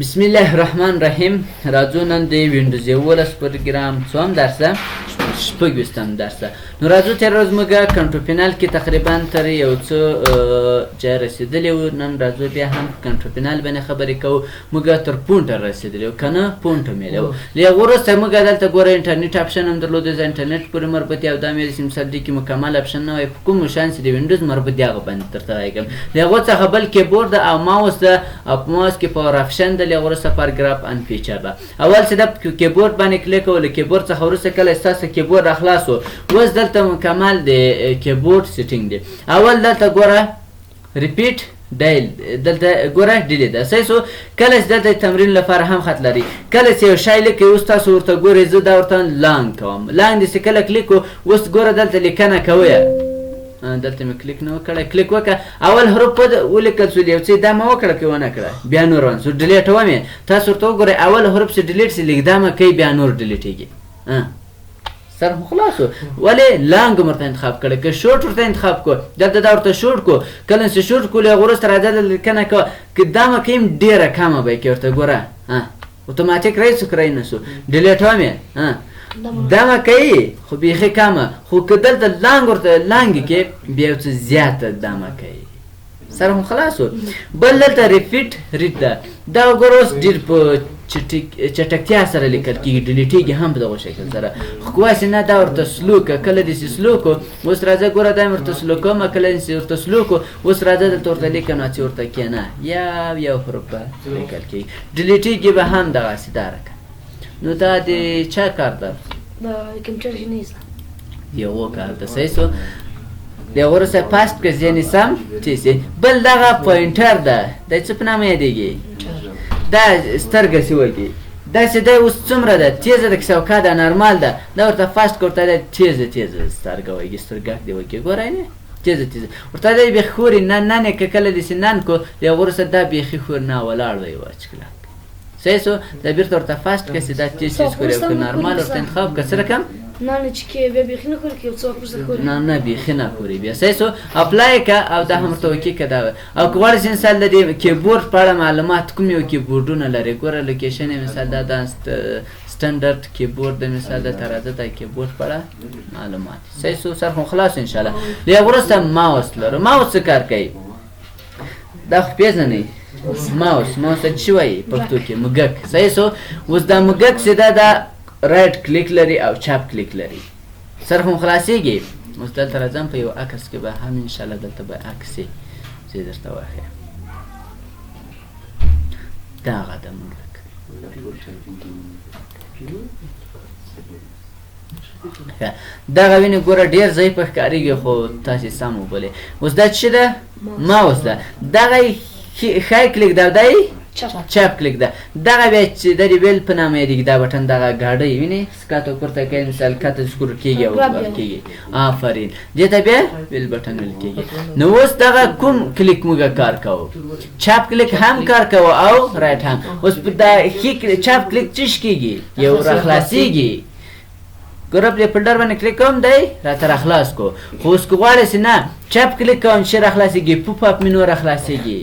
بسم الله الرحمن الرحیم. راځو نن د وینډوز 11 پروګرام څوم درس ده؟ 26م درس ده. نو راځو، تېره ورځ موږ control panel کې تقریبا تر یو څه ځای رسېدلي وو. نن راځو بیا هم control panel باندې خبرې کوو. موږ تر pointer رسېدلي وو که نه؟ pointer مې وو. له هغه وروسته موږ دلته ګوره انټرنیټ option هم درلود، زه انټرنیټ پورې مربوط دی او دا مې داسې مثال دې کې مکمل option نه وای، په کوم شان چې د وینډوز مربوط دی هغه باندې درته وایګم. له هغو څخه بل کیبورډ ده او ماوس ده او په ماوس کې power option ده. له هغه وروسته paragraph and feature ده. اول چې د کیبورډ باندې کلیک کوو، له کیبورډ څخه وروسته کله ستاسو کیبورډ راخلاص و، اوس دلته مکمل د کیبورډ setting دی. اول دلته ګوره repeat daily، دلته ګوره daily ده، صحیح سو. کله چې دلته تمرین لپاره هم خط لري، کله چې یو شی لیکي، اوس تاسو ورته ګورئ، زه دا ورته long کوم، long دې چې کله کلیک کو، اوس ګوره دلته لیکنه کوي. دلته مې کلیک نه وکړی، کلیک وکړه، اول حروف ولیکل سول، یو څه دا مې وکړه که ونه کړه، بیا نور روان سو، delete ومې. تاسو ورته وګورئ، اول حروف چې delete سي، لږ دمه کوي، بیا نور delete ېږي. سر خو خلاص و. ولې long ورته انتخاب کړی؟ که شورټ ورته انتخاب کو، دلته دا ورته شورټ کو، کله چې شورټ کو، له وروسته راځه دلته لیکنه کوه، که دمه کوي ډېره کمه به یې کوي. ورته ګوره اتوماتیک رای سو که رای نه سو؟ delete ومې، دمه کوي خو بیخي کمه، خو که دلته long ورته long کې بیا یو څه زیاته دمه کوي. سر هم خلاص و. بل دلته repeat read ده. دا وګوره اوس ډېر په چټکتیا سره لیکل کېږي، delete ېږي هم په دغه شکل سره. خو که واسې نه، دا ورته slow که، کله دې چې slow کو، اوس راځه ګوره دا مې ورته slow کوم، کله دې چې ورته slow کو، اوس راځه دلته ورته لیکم چې ورته کښېنه، یو یو حروف به لیکل کېږي، delete ېږي به هم دغسې دا رقم. نو دا د چا کار ده؟ د کمپیوټر جنیز. یو کار ده، صحیح سو. د وروسته fast که ځینې سم ټیسي. بل دغه pointer ده، د څه په نامه یادېږي؟ دا سترګه سي وږي داسې دی. اوس څومره ده؟ تیزه ده که سوکا ده؟ نرمال ده. دا ورته fast که ورته ده، تیزه تیزه سترګه وږي، سترګک دی وږي، ګورئ نه، تیزه تیزه ورته دی بېخي ښوري. نن نن یې که کله داسې نن کو، د وروسته دا بیخي ښور نه ولاړ وی واچ کلک، صحیح سو. دا بیرته ورته fast که سي دا تیز تیز ښوري، او که نرمال ورته انتخاب که څه رقم؟ نه نه، چې کې بیا بیخي نه ښوري، که یو څه وخت وروسته ښوري. نه نه، بیخي نه ښوري بیا، صحیح سو. apply که او دا هم ورته وکي که دا. او که غواړې چې مثال د دې کیبورډ په اړه معلومات، کوم یو کیبورډونه لري، ګوره location یې مثال دا د standard keyboard د مثال دلته راځه دا کیبورډ په اړه معلومات، صحیح سو. سر خو خلاص انشاءالله. له هغه وروسته ماوس لرو. ماوس څه کار کوي؟ دا خو پېژنئ ماوس. ماوس ته څه وایي پښتو کې؟ موږک، صحیح سو. اوس دا موږک چې دا دا right click لري او چپ کلیک لري. سر هم خلاصېږي. اوس دلته راځم، په یو عکس کې به هم انشاءالله دلته به عکس یې زه درته وښیم. دغه ده موږک. دغه وینې ګوره ډېر ضعیف ښکارېږي، خو تاسې سم وبولئ. اوس دا څه ده؟ ماوس ده. دغه ښی کلیک ده، دی چپ کلیک ده. دغه بیا چې د wheel په نامه یادېږي دا بټن، دغه ګاډۍ وینې ښکته پورته کوي، مثال کښته scroll کېږي او کېږي. آفرین، دې ته بیا wheel button ویل کېږي. نو اوس دغه کوم کلیک موږ کار کوو؟ چپ کلیک هم کار کوو او right هم. اوس په دا ښي چپ کلیک څه کېږي؟ یو راخلاصېږي. ګوره په folder باندې کلیک کوم، دی راته راخلاص کو. خو اوس که غواړې چې نه چپ کلیک کوم چې راخلاصېږي، pop up menu راخلاصېږي.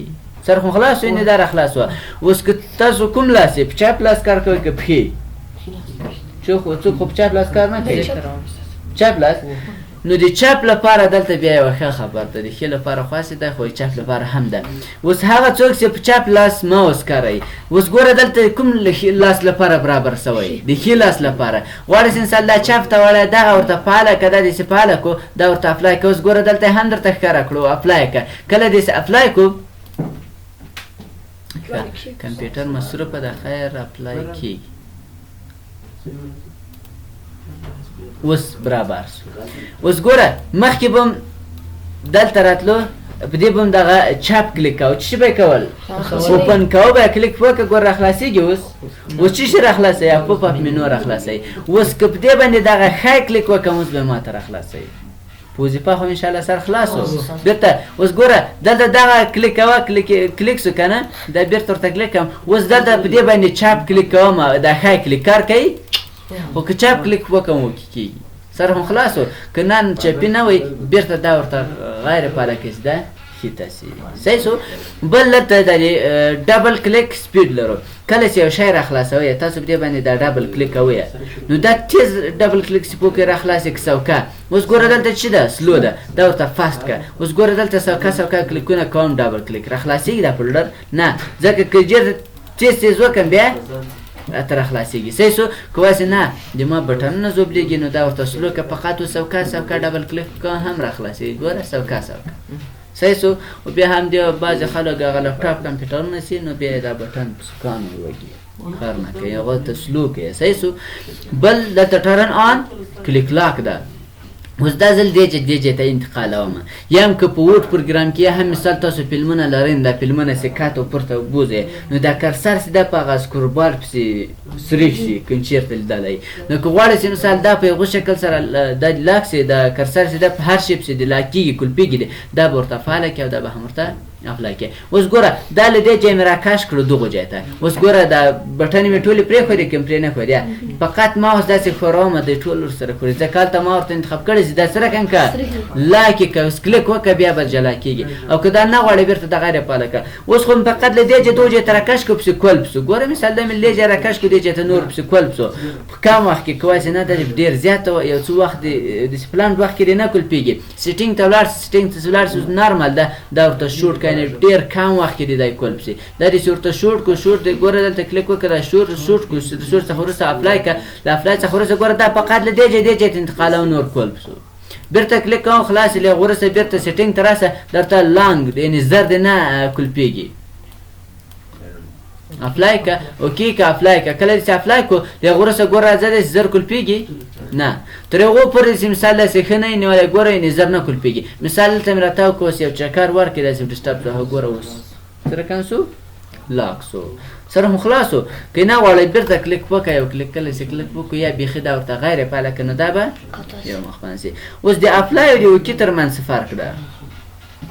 سر خو خلاص وي نه، دا راخلاص وه. اوس که تاسو کوم لاس یې په چپ لاس کار کوئ که پښې؟ څوک خو په چپ لاس کار نه کوي. چپ لاس نو د چپ لپاره دلته بیا یوه ښه خبر ده، د ښې لپاره خو هسې ده، خو د چپ لپاره هم ده. اوس هغه څوک چې په چپ لاس ماوس کاروي، اوس ګوره دلته کوم لاس لپاره برابر سوی؟ د ښي لاس لپاره. غواړې چې انسان دا چپ ته وړی، دغه ورته فعاله که، دا داسې فعاله کو، دا ورته apply که. اوس ګوره دلته هم درته ښکاره کړو، apply که. کله داسې apply کو، کمپیوټر مصروفه ده، خیر apply کیږي. اوس برابر سو. اوس ګوره مخکې به دلته راتلو، په دې به دغه چپ کلیک کاوه، څه به یې کول؟ open کاوه به، کلیک وکړه، ګوره راخلاصېږي. اوس اوس څه شي راخلاصوي؟ pop up menu راخلاصوي. اوس که په دې باندې دغه ښی کلیک وکړم، اوس به ماته راخلاصوي. په وظیفه خو انشاءالله سر خلاص و. بیرته اوس ګوره دلته دغه کلیک کوه، کلیک سو که نه، دا بیرته ورته کلیک کوم. اوس دلته په دې باندې چپ کلیک کوم، دا ښی کلیک کار کوي، خو که چپ کلیک وکړم وکي کېږي. سر هم خلاص و. که نن چپي نه وي، بیرته دا ورته غیر فعاله کړي چې دا ښي ته سي. صحیح سو. بل دلته د double click speed لرو. کله چې یو شی راخلاصوئ تاسو په دې باندې دا double click کوئ، نو دا تیز double click چې پوکې راخلاصې که سوکه. اوس ګوره دلته چې ده slow ده، دا ورته fast که. اوس ګوره دلته سوکه سوکه کلیکونه کوم، double click راخلاصېږي دا folder نه، ځکه که چېرته تیز تیز وکړم بیا راته راخلاصېږي. صحیح سو. که واسې نه د ما بټنونه ذوبلېږي، نو دا ورته slow که، فقط اوس سوکه سوکه double click که هم راخلاصېږي. ګوره سوکه سوکه. صحیح سو. او بیا هم دی بعضې خلک هغه لپټاپ کمپیوټرونه سي، نو بیا یې دا بټن په سکان ووږي، کار نه کوي، هغه ته slow کوي. صحیح سو. بل دلته turn on click lock ده. اوس دا ځل دې چې دې ځای ته انتقالوم، یا هم که په Word پروګرام کې، یا هم مثال تاسو فلمونه لرئ، دا فلمونه چې کات او پورته بوځئ، نو دا cursor چې دا په هغه scroll bar پسې سریښ شي، کوم چېرته لیدلی. نو که غواړئ چې مثال دا په هغو شکل سره دا lock شي، دا cursor چې دا په هر شي پسې د lock کېږي، کلپېږي دی، دا به ورته فعاله کړي او دا به هم ورته apply کړي. اوس ګوره دا له دې ځای مې راکش کړو دغو ځای ته. اوس ګوره دا بټنې مې ټولې پرېښودې که مې پرې نه ښودې، فقط ما اوس داسې ښوروم دی ټول ورسره ښوري، ځکه هلته ما ورته انتخاب کړی چې دا څه رقم که lock یې که اوس کلیک وکړه بیا به جلا کېږي، او که دا نه غواړې بېرته دغه یې فعاله کړه. اوس خو مې فقط له دې ځای دغو ځای ته راکش کړو پسې کلپ سو. ګوره مثال دا مې له دې ځای راکش کړو دې ځای ته نور پسې کلپ سو. په کم وخت کې که وایې نه دا ډېر زیات یو څه وخت دی داسې پلان وخت کې دې نه کلپېږي، setting ته ولاړ سه، setting ته ولاړ سه، normal ده، دا ورته شورټ کړه، یعنې ډېر کم وخت کې دې دی کلپ سي. دا دې چې ورته شورټ کړو، شورټ دی ګوره دلته کلیک وکړه، دا شورټ کړو، د شورټ څخه وروسته apply کړه، له apply څخه وروسته ګوره دا فقط له دې ځای دې ځای ته انتقالوم نور کلپ سو. بیرته کلیک کوم خلاص یې، له وروسته بیرته setting ته راسه، درته long دی، یعنې زر دې نه کلپېږي. apply که، okay که، apply که. کله چې apply کړو له وروسته ګوره راځه داسې زر کلپېږي نه، تر هغو پورې چې مثال داسې ښه نه یې نیولی، ګوره یعنې زر نه کلپېږي. مثال دلته مې راتاو کړو، اوس یو چکر ورکړې داسې ډسټرب شو، ګوره اوس څه رقم سو، lock سو، سره هم خلاص سو. که نه غواړئ بیرته کلیک وکړئ، یو کلیک کله چې کلیک وکړو یا بیخي دا ورته غیر فعاله کړه، نو دا به یو مخ باندې سي. اوس د apply او د okay ترمنځ څه فرق ده؟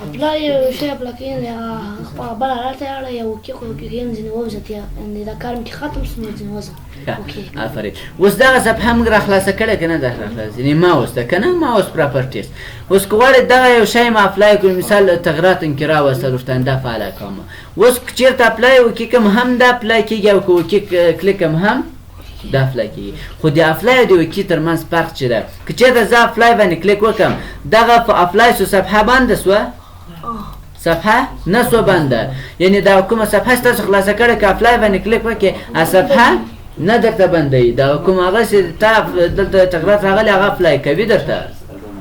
apply یو شی apply کوي، هغه بل حالت ته اړه یا okay خو okay کوي، ځینې ووځي، یعنې دا کار مې ختم شو نو ځینې وځم. okay. آفرین. اوس دغه صفحه موږ را خلاصه کړې که نه ده را خلاصه؟ یعنې ماوس ده که نه، mouse properties. اوس که غواړئ دغه یو شی ما apply کړو، مثال تغیرات کې راوستل ورته دا فعاله کوم. اوس که چېرته apply okay کوم هم دا apply کېږي، او که okay کلیک کوم هم دا apply کېږي. خو د apply او د okay ترمنځ فرق چې ده، که چېرته زه apply باندې کلیک وکړم، دغه په apply سو صفحه بنده سوه، صفحه نه سوه بنده، یعنې دا کومه صفحه چې تاسو خلاصه کړې که apply باندې کلیک وکړې صفحه نه درته بندوي، دا کوم هغه چې تا دلته تغیرات راغلی هغه apply کوي درته.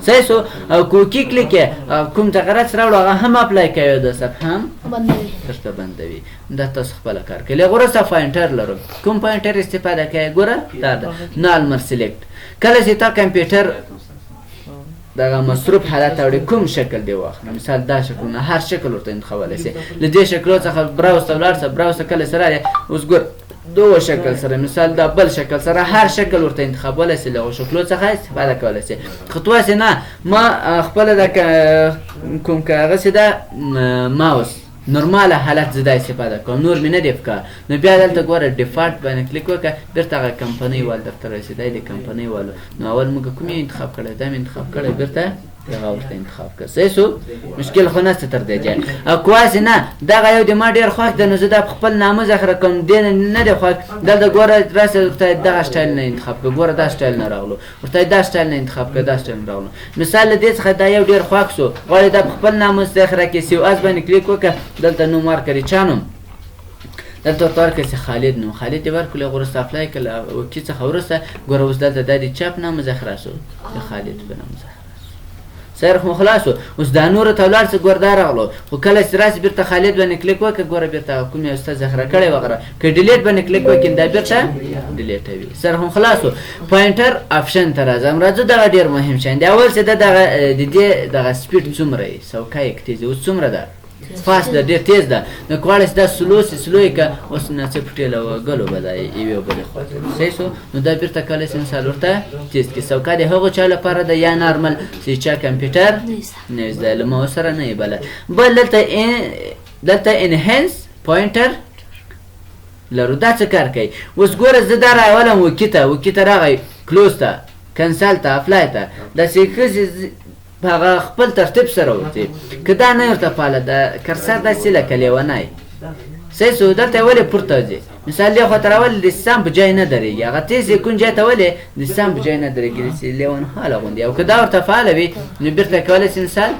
صحیح سو. او که okay کلیک یې کوم تغیرات چې راوړو هغه هم apply کوي، دا صفحه هم بندوي درته بندوي. دا تاسو خپله کار کوئ. له وروسته pointer لرو، کوم pointer استفاده کوي؟ ګوره دا ده normal select. کله چې تا کمپیوټر دغه مصروف حالت اوړي کوم شکل دی واخله، مثال دا شکلونه هر شکل ورته انتخابولی سي. له دې شکلو څخه browse ته ولاړ سه، browse ته کله سره راغلی اوس ګور دوه شکل سره، مثال دا بل شکل سره هر شکل ورته انتخابولی سي، له هغو شکلو څخه استفاده کولی سي. خو ته وایې نه ما خپله دا کوم که هغسې ده ماوس نورماله حالت زه دا استفاده کوم، نور مې نه دی پکار. نو بیا دلته ګوره default باندې کلیک وکړه، بیرته هغه کمپنۍ وال درته رسېدی دی کمپنۍ والو. نو اول موږ کوم یې انتخاب کړی، دا مې انتخاب کړی، بیرته هغه ورته انتخاب کړه. صحیح سو؟ مشکل خو نشته تر دې ځایه. او که وایې نه دغه یو د ما ډېر خوښ دی نو زه دا په خپل نامه ذخیره کوم، دې نه دی خوښ، دلته ګوره راسه ورته دغه سټایل نه انتخاب کړه، ګوره دا سټایل نه راغلو، ورته دا سټایل نه انتخاب کړه، دا سټایل نه راغلو. مثال له دې څخه دا یو ډېر خوښ سو، غواړې دا په خپل نامه ذخیره کړې، save as باندې کلیک وکړه، دلته نوم ورکړې، چا نوم دلته ورته ورکړې چې خالد نوم، خالد یې ورکړل، هغه وروسته apply کړل، okay څخه وروسته ګوره اوس دلته دا د چا په نامه ذخیره سو، د خالد په نامه ذخیره سر خو خلاص. اوس دا نور ته ولاړ سه، ګوره دا راغلو، خو کله چې راسي بیرته خالد باندې کلیک وکړه، ګوره بیرته کوم یو ستا ذخیره کړی وغیره، که delete باندې کلیک وکړې دا بیرته delete وي. سر هم خلاص. pointer option ته راځم، راځو دغه ډېر مهم شی دی. اول چې دغه د دې دغه speed څومره یې، سوکه یې که تیز اوس څومره ده، fast ده، ډېر تیز ده، نو که غواړې چې دا slow سي slow یې که اوس نه څه پټې له ګلو به دا یوې بلې خوا ته صحیح سو. نو دا بیرته کولی سي مثال ورته تیز کړي. سوکه د هغو چا لپاره ده یا normal چې چا کمپیوټر نه زده، له ما سره نه یې بلد. بل دلته enhance pointer لرو، دا څه کار کوي؟ اوس ګوره زه دا راولم okay ته، okay ته راغی، close ته، cancel ته، apply ته، داسې ښځې په هغه خپل ترتیب سره ورځي. که دا نه ورته فعاله ده، cursor داسې لکه لیونی صحیح سو، دلته ولې پورته ځي؟ مثال دې خواته راولې د سم په جای نه درېږي، هغه تیز یې کوم جای ته ولې د سم په جای نه درېږي، داسې لیون حاله غوندې. او که دا ورته فعاله وي نو بېرته کولی شي مثال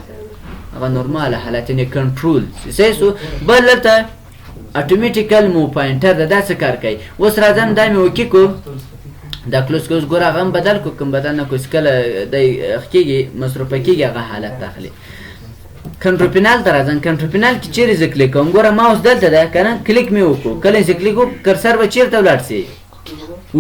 هغه نورماله حالت، یعنې کنټرول صحیح سو. بل دلته automatically move pointer ده، دا څه کار کوي؟ اوس راځم دا مې okay کو، دا close کو، اوس ګوره هغه هم بدل کو، کوم بدل نه کو، چې کله دی کېږي مصروفه کېږي هغه حالت اخلي. control panel ته راځم، control panel کې چیرې زه کلیک کوم؟ ګوره ماوس دلته ده که نه، کلیک مې وکړو، کله چې کلیک وکړو cursor به چیرته ولاړ شي؟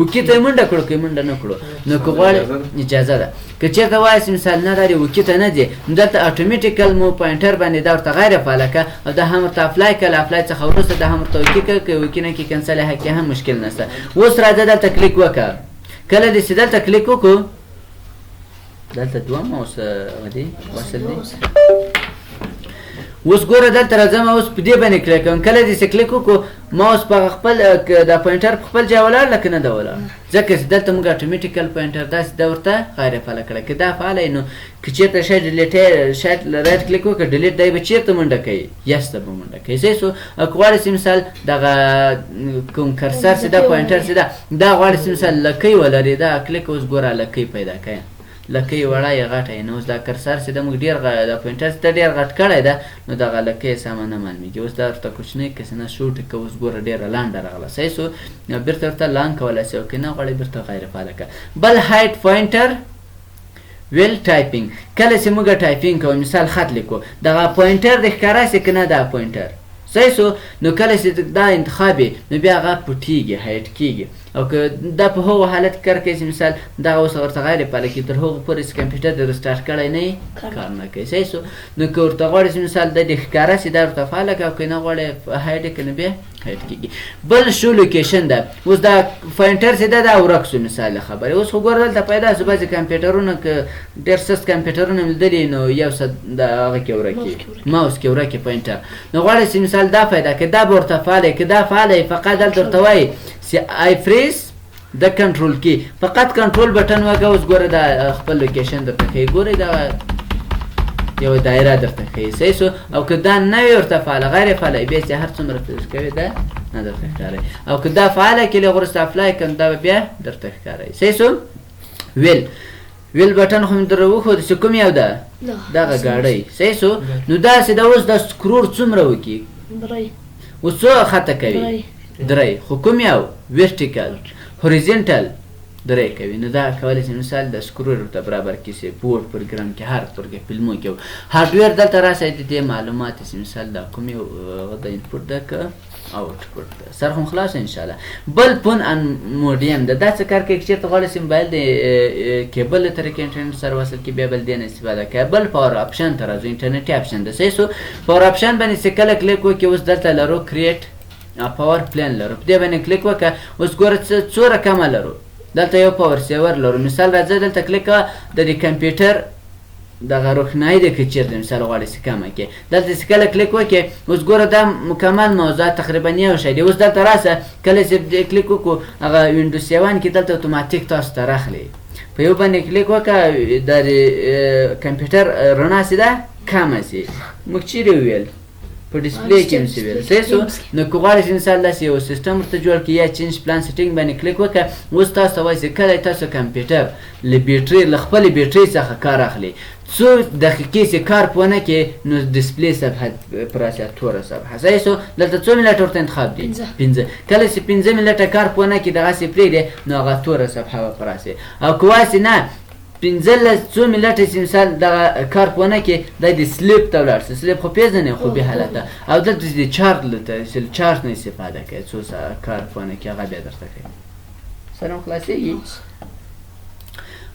okay ته یې منډه کړو، که یې منډه نه کړو نو که غواړې اجازه ده، که چېرته وایې چې مثال نه لري okay ته نه ځې، نو دلته automatically move pointer باندې دا ورته غیر فعاله کړه او دا هم ورته apply کړه، له apply څخه وروسته دا هم ورته okay کړه، که okay نه کړي cancel یې کې هم مشکل نشته. اوس راځه دلته کلیک وکړه، کله دې چې دلته کلیک وکړو دلته دوه ماوس هغه دي وصل دي. اوس ګوره دلته راځم، اوس په دې باندې کلیک کوم، کله دې چې کلیک وکړو ماوس په خپل دا pointer په خپل ځای ولاړ لکه نه ده ولاړ، ځکه چې دلته موږ automatically pointer داسې دا ورته غیر فعاله کړه. که دا فعاله نو که چېرته شاید delete شاید right click وکړه delete دی به چېرته منډه کوي؟ yes ته به منډه کوي. صحیح سو. او که غواړې چې مثال دغه کوم cursor چې دا pointer چې دا دا غواړې چې مثال لکۍ ولري، دا کلیک اوس ګوره لکۍ پیدا کوي، لکۍ وړه یې غټه یې، نو اوس دا cursor چې دا موږ ډېر دا pointer چې دا ډېر غټ کړی ده نو دغه لکۍ یې سمه نه معلومېږي. اوس دا ورته کوچنۍ که څه نه شوټ که اوس ګوره ډېره لنډه راغله. صحیح سو. نو بېرته ورته long کولی شي او که نه غواړې بېرته غیر فعاله کړه. بل hide pointer while typing، کله چې موږ typing کوو مثال خط لیکو دغه pointer د ښکاره شي که نه دا pointer صحیح سو، نو کله چې دا انتخاب یې نو بیا هغه پټېږي hide کېږي. او که دا په هغو حالت کې کار کوي چې مثال دغه اوس ورته غیر فعاله کړي تر هغو پورې چې کمپیوټر د restart کړی نه یي کار نه کوي. صحیح سو. نو که ورته غواړې چې مثال د دې ښکاره شي دا ورته فعاله کړه، او که نه غواړې hide یې کړه نو بیا hide کېږي. بل show location ده، اوس دا pointer چې ده دا ورک سو مثال خبرې. اوس خو ګوره دلته پیدا سو، بعضې کمپیوټرونه که ډېر سست کمپیوټرونه مې لیدلي نو یو څه د هغه کې ورک کړي، ماوس کې ورک کړي pointer. نو غواړې چې مثال دا پیدا کړي دا به ورته فعاله کړي، دا فعاله یې فقط دلته ورته وایي چې I press د کنټرول کې فقط control button وکړه. اوس ګوره دا خپل location درته ښیي، ګورئ دا یو دایره درته ښیي. صحیح سو. او که دا نه وي ورته فعاله غیر فعاله بیا چې هر څومره پرېس کوې دا نه درته ښکاري، او که دا فعاله کړې له وروسته apply کړم دا به بیا درته ښکاري. صحیح سو. wheel wheel button خو مې در وښود چې کوم یو ده دغه ګاډی. صحیح سو. نو داسې ده اوس دا scroll څومره وکړي؟ اوس څو خطه کوي؟ درې. خو کوم یو؟ vertical horizontal درې کوي. نو دا کولی شي مثال د scroll ورته برابر کړي چې په Word program کې هر پروګرام فلمو کې hardware دلته راسي د دې معلومات چې مثال دا کوم یو د input ده که output ده. سر هم خلاص ان شاء الله. بل phone and modem ده، دا څه کار کوي؟ که چېرته غواړې چې موبایل د کیبل له طریقې انټرنیټ سره وصل کړي بیا بل دې نه استفاده کوي. بل power option ته راځو، انټرنیټي option ده. صحیح سو. power option باندې چې کله کلیک وکړي اوس دلته لرو create power plan لرو، په دې باندې کلیک وکړه. اوس ګوره څو رقمه لرو، دلته یو power saver لرو. مثال راځه دلته کلیک کوه، د دې کمپیوټر دغه روښنايي ده که چېرته مثال غواړې چې کمه کړې، دلته چې کله کلیک وکړې اوس ګوره دا مکمل موضوع تقریبا یو شی دی. اوس دلته راسه کله چې دې کلیک وکړو هغه وینډوز 7 کې دلته اتوماتیک تاسو ته راخلي، په یو باندې کلیک وکړه د کمپیوټر رڼا چې ده کمه شي. موږ چیرې وویل؟ په display کې هم څه ویل. صحیح سو. نو که غواړئ چې مثال داسې یو سیستم ورته جوړ کړي یا change plan setting باندې کلیک وکړه، اوس تاسو ته وایي چې کله تاسو کمپیوټر له بیټري له خپلې بیټري څخه کار اخلي څو دقیقې چې کار پوه نه کړي نو display صفحه پر راسي توره صفحه. صحیح سو. دلته څو منټه ورته انتخاب دي؟ پنځه. کله چې پنځه منټه کار پوه نه کړي دغسې پرېږدي نو هغه توره صفحه به پر راسي. او که وایي نه پنځلس څو منټه چې مثال دغه کار پوه نه کړي دا د sleep ته ولاړ شي، sleep خو پېژنې خو بې حالته، او دلته چې د چارج له چارج نه استفاده کوي څو ساعته کار پوه نه کړي هغه بیا درته کوي. سلام خلاصېږي.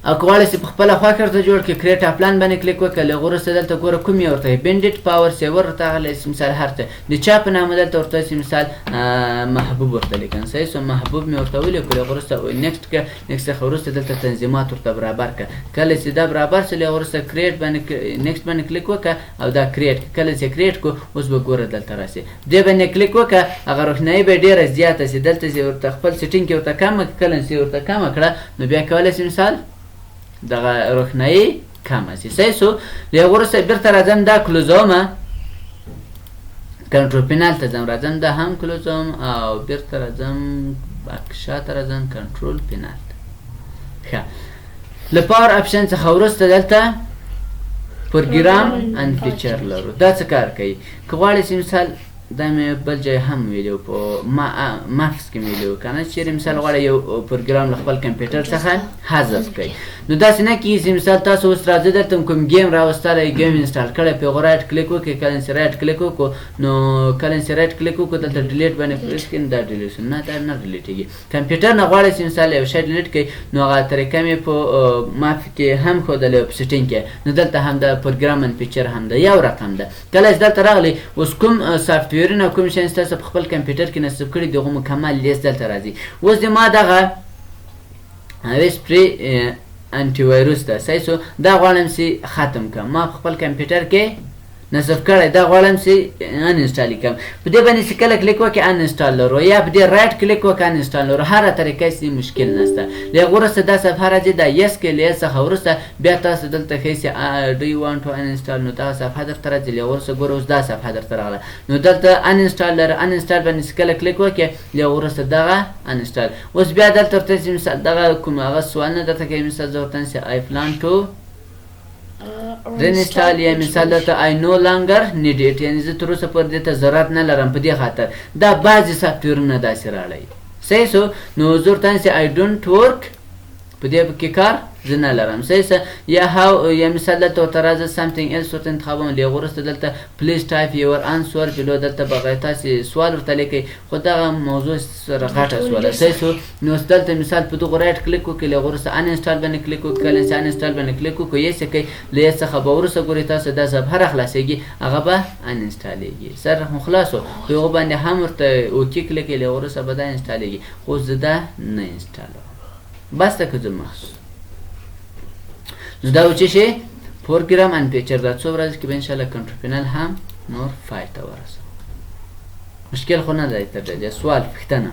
او که غواړې چې په خپله خوښه ورته جوړ کړې create plan باندې کلیک وکړه، له هغه وروسته دلته ګوره کوم یو ورته بینډیټ power saver ورته راغلی چې مثال هر څه د چا په نامه دلته ورته چې مثال محبوب ورته لیکم. صحیح سو. محبوب مې ورته ولیکو، له هغه وروسته next کړه، next څخه وروسته دلته تنظیمات ورته برابر کړه. کله چې دا برابر شو له هغه وروسته create باندې next باندې کلیک وکړه او دا create کړه. کله چې create کړو اوس به ګوره دلته راسي، دې باندې کلیک وکړه هغه روښنايي به ډېره زیاته شي. دلته چې ورته خپل setting کې ورته کمه کړه، کله چې ورته کمه کړه نو بیا کولی شي مثال دغه روښنايي کمه شي. صحیح سو. له وروسته بیرته راځم دا close وم، control panel ته ځم، راځم دا هم close وم او بیرته راځم back شاته راځم control panel ته. ښه، له power option څخه وروسته دلته program and feature لرو. دا څه کار کوي؟ که غواړئ چې مثال دا مې بل ځای هم ویلي په مفس کې مې ویلي که نه، چېرې مثال غواړئ یو پروګرام له خپل کمپیوټر څخه حذف کړئ، نو داسې نه کېږي چې مثال تاسو اوس راځئ دلته کوم game راوستلی، game install کړی، په هغه right click وکړئ، کله چې right click وکړو نو کله چې right click وکړو دلته delete باندې press کړئ، دا delete شو. نه، دا نه delete کېږي. کمپیوټر نه غواړئ چې مثال یو شی delete کړئ، نو هغه طریقه مې په مف کې هم ښودلې په setting کې، نو دلته هم د program and feature هم ده، یو رقم ده. کله چې دلته راغلی اوس کوم software نه کوم شی ستاسو په خپل کمپیوټر کې نصب کړي دغه مکمل لیست دلته راځي. اوس د ما دغه ویسپری انټي وایروس ده، صحیح سو، دا غواړم چې ختم کړم، ما په خپل کمپیوټر کې نصب کړی، دا غواړم چې uninstall کړم. په دې باندې چې کله کلیک وکړې uninstall لرو، یا په دې right click وکړې uninstall لرو، هره طریقه چې مشکل نشته. له هغه وروسته دا صفحه راځي، دا yes کې له yes څخه وروسته بیا تاسو دلته ښیي چې do you want to uninstall، نو دا صفحه درته راځي. له هغه وروسته ګوره اوس دا صفحه درته راغله، نو دلته uninstall لرو، uninstall باندې چې کله کلیک وکړې له هغه وروسته دغه uninstall. اوس بیا دلته ورته چې مثال دغه کوم هغه سوال نه درته کوي، مثال زه ورته چې I plan to reinstall، یا مثال دلته I no longer need it، یعنی زه تر اوسه پورې دې ته ضرورت نه لرم، په دې خاطر دا بعضې سافټویرونه داسې راړی. صحیح سو. نو زه ورته وایم چې I don't work، په دې کې کار زه نه لرم. صحیح سه. یا how، یا مثال دلته ورته راځه something else ورته انتخابوم. له هغه وروسته دلته please type your answer below، دلته به غیر تاسې سوال ورته لیکئ، خو دغه موضوع سره غټه سوله. صحیح سو. نو اوس دلته مثال په دغه right click وکړئ، له هغه وروسته uninstall باندې کلیک وکړئ، کله چې uninstall باندې کلیک وکړئ yes یې کړئ، له yes څخه به وروسته ګورئ تاسو دا صفحه راخلاصېږي، هغه به uninstall ېږي. سر مو خلاص و، په هغه باندې هم ورته okay click کړئ، له هغه وروسته به دا install ېږي، خو زه دا نه install وم. بس ده که ځو مخ. نو دا و چې شي program and feature، دا څو ورځې کې به انشاءالله control panel هم نور فایل ته ورسوم. مشکل خو نه دی تر دې. سوال پوښتنه؟